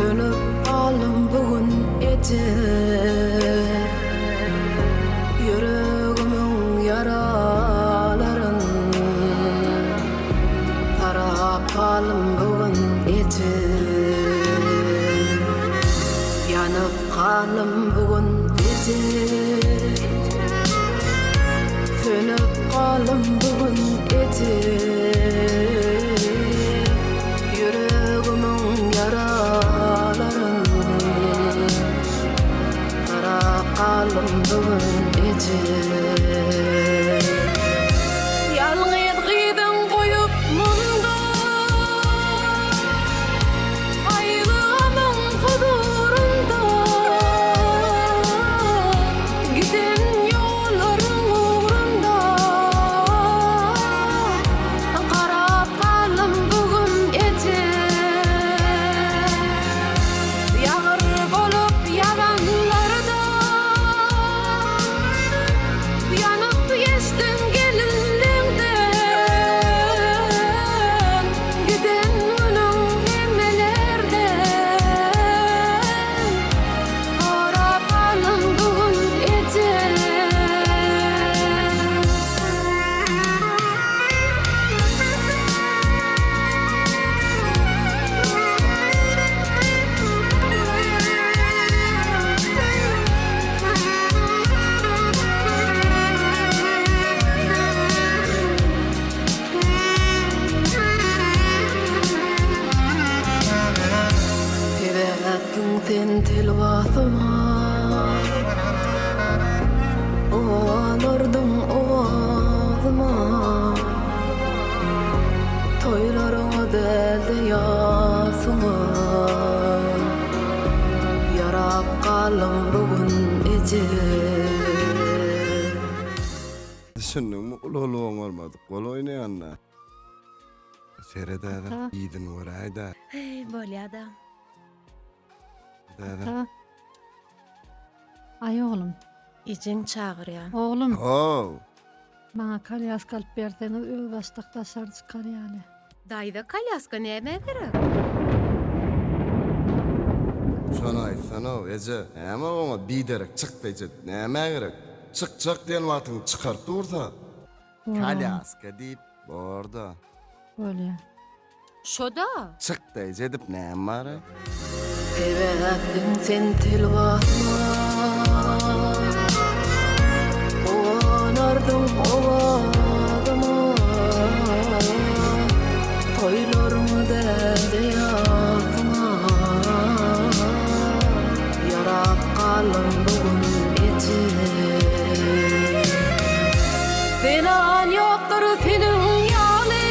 Sönüp galdym bu gün eje Ýüregimiň ýaralaryn Sarap galdym bu gün eje Ýanyp galdym bu gün eje Sönüp galdym bu gün eje Ýüregimiň ýaralaryn Sarap galdym bu gün eje. Ýalňyz gyzyň goýup munda. Gaýgy-gamyň huzurynda. Giden ýollaryň ugrunda. Garap galdym bu gün eje. Ýagyr bolup ýalanlarda. Ýanyp geçdiň gelinliňden. Giden günüň hemmelerden. Sorap galdym bu gün eje. Sebäpdiň sen telwasyma. Guwanardyň owazyma. Toýlaryňa däl-de ýasyňa. Ýarap galdym bu gün eje. Düşündiňmi ululygyň bolmadyk gol oýnaýanda. Seret häzir yzyny göräýdä. Heý bolýada. Ata. Aý oglum. Ejeň çagyrýa. Oglum. How. Maňa kolýaska alyp berseňiz özbaşdak daşary çykar ýaly. Daýza kolýaska nämä gerek? Şony aýtsana-ow, eje. Näme oňa biderek çykdaýjy nämä gerek? Çykjak diýen wagtyň çykaryp dursa. Kolýaska diýip borda. Bolýa. Şoda. Çykdaýjy edip näme bar-a? Sebäpdiň sen telwasyma Guwanardyň owazyma Toýlaryňa däl-de ýasyňa Ýarap galdym bu gün eje Zenan ýokdur seniň ýaly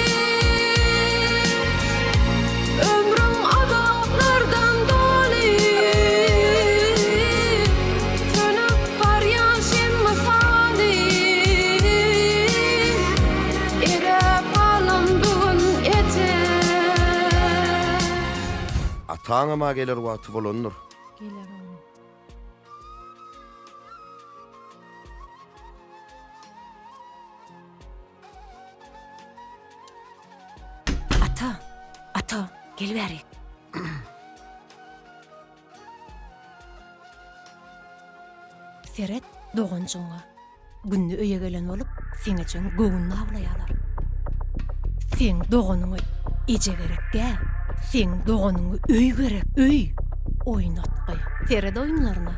Ömrüň azaplardan doly Sönüp barýan şem mysaly Eräp galan bu gün eje. Ataňam-a geler wagty bolandyr. Geler oglum. Ata, ata, gel bärik. Seret doganjygyňa. Günde öýe gelen bolup, seň ejeň göwnüni awlaýarlar. Seň doganyňa eje gerek däl, seň doganyňa öý gerek, öý! Oýnatgy. Seret oýunlaryna.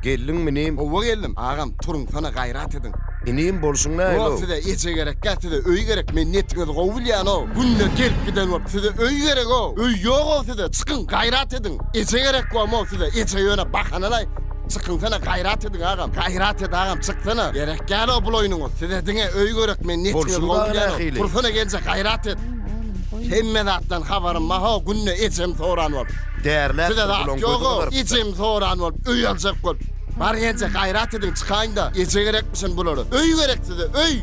Geldiňmi inim? Howwa geldim. Agam, turuňsana gaýrat ediň. Inim, bolşuň nähili-ow? Ýok, size eje gerekgä, size öý gerek. Men netiňizi gowy bilýän-ow. Günde gelip giden bolup, size öý gerek-ow. Öý ýog-ow size. Çykyň, gaýrat ediň. Eje gerek bomo size. Eje ýöne bahana-laý. Çykyňsana, gaýrat ediň agam. Gaýrat et agam, çyksana. Gerek däl-ow bul oýnuňyz. Size diňe öý gerek, men netiňizi Bolşuň gowy dagy bilýän-ow. nähili? Tursana gelje, gaýrat et. Hemme zatdan habarym bar-how, günde ejem soran bolup. Därläpdir Size zat bulaň gözi ýog-ow, gyzarypdyr. ejem soran bolup, öý aljak bolup. Bar gelje, gaýrat ediň, çykaýyň-da. Eje gerekmişin bulara. Öý gerek size, öý!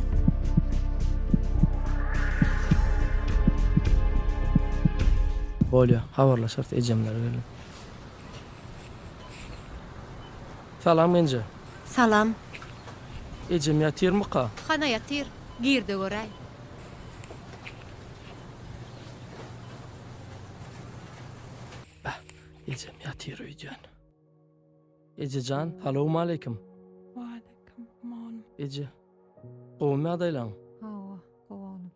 Bolýa, habarlaşarys ejemlere gelip. Salam Genje. Salam. Ejem ýatyrmyka? Hana ýatyr. Gir-de göräý. Beh, ejem ýatyr öýdýän. Eje jan, salowmaleýkim. Waleýkim, oglum. Eje, gowumy ýagdaýlaň? Hawa, gowy oglum.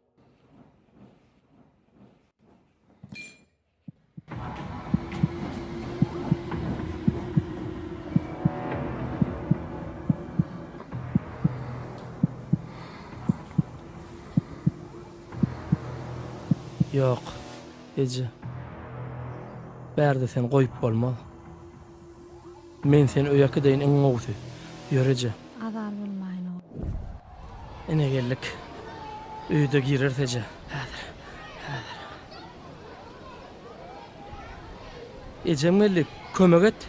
Ýok, eje. Bärde seni goýup bolmaz. Men seni öýe äkideýin iň gowusy. Ýör eje. Azar bolmaýyn oglum. Ine geldik. Öýde gireris eje. Häzir. Häzir. Ejem geldi. Kömek et.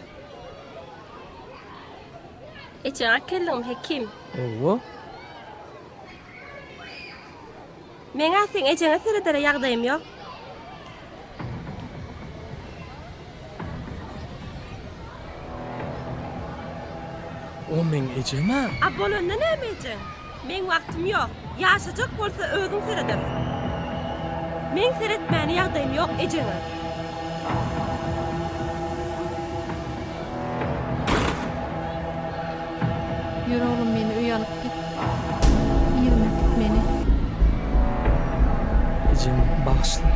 Ejeň akelliňmi Hekim? Hawa. Meň-ä seň ejeňe seredere ýagdaýym ýok. O meň ejem-ä. A bolanda näme ejeň? Meň wagtym ýok. Ýaşajak bolsa özüň seredersiň. Meň seretmäne ýagdaýym ýok ejeňe. Ýör oglum meni öýe alyp git. Yzyna äkit meni. Ejem bagyşla.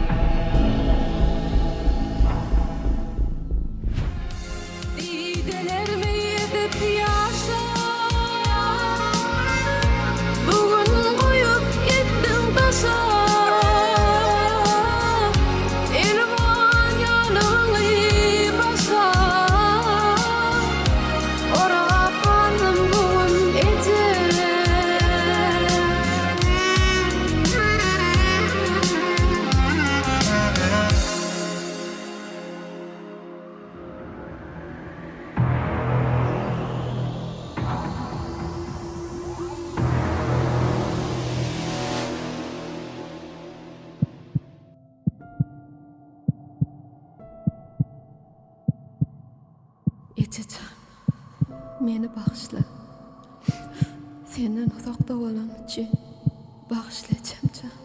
Didelerimi edip ýaşa. Bu gün goýup gitdiň daşa. Elwan ýalygyňy başa. Orap galdym bu gün eje. Eje jan, meni bagyşla. Senden uzakda bolanym üçin bagyşla ejem jan.